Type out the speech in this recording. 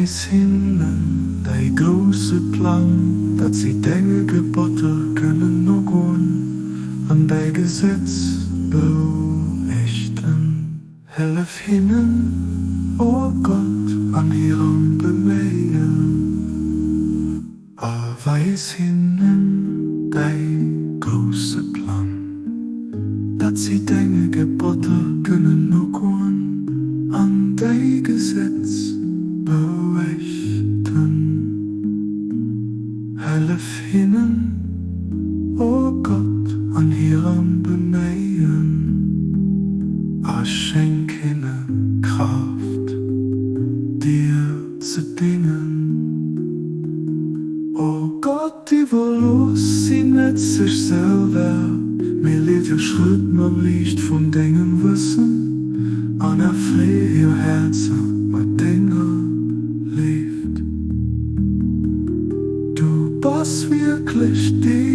Weis hinnen däi grousse Plang, datt si denge Gebotter kënnen nogoen an däi Gesetz beuechten. Hëllef hinnen, o Gott, an hirem Beméien, a weis hinnen däi grousse Plang, datt si denge Gebotter kënnen nogoen an däi Gesetz beuechten. Hëllef hinnen, o Gott, an hirem Beméien, a schenk hinne Kraaft, dir ze déngen. O Gott, iwwerlooss si net sech selwer, mee leet hir Schrëtt mam Liicht vun dengem Wëssen an erfree hir Häerzer mat denger Léift. Du bass wierklech dee.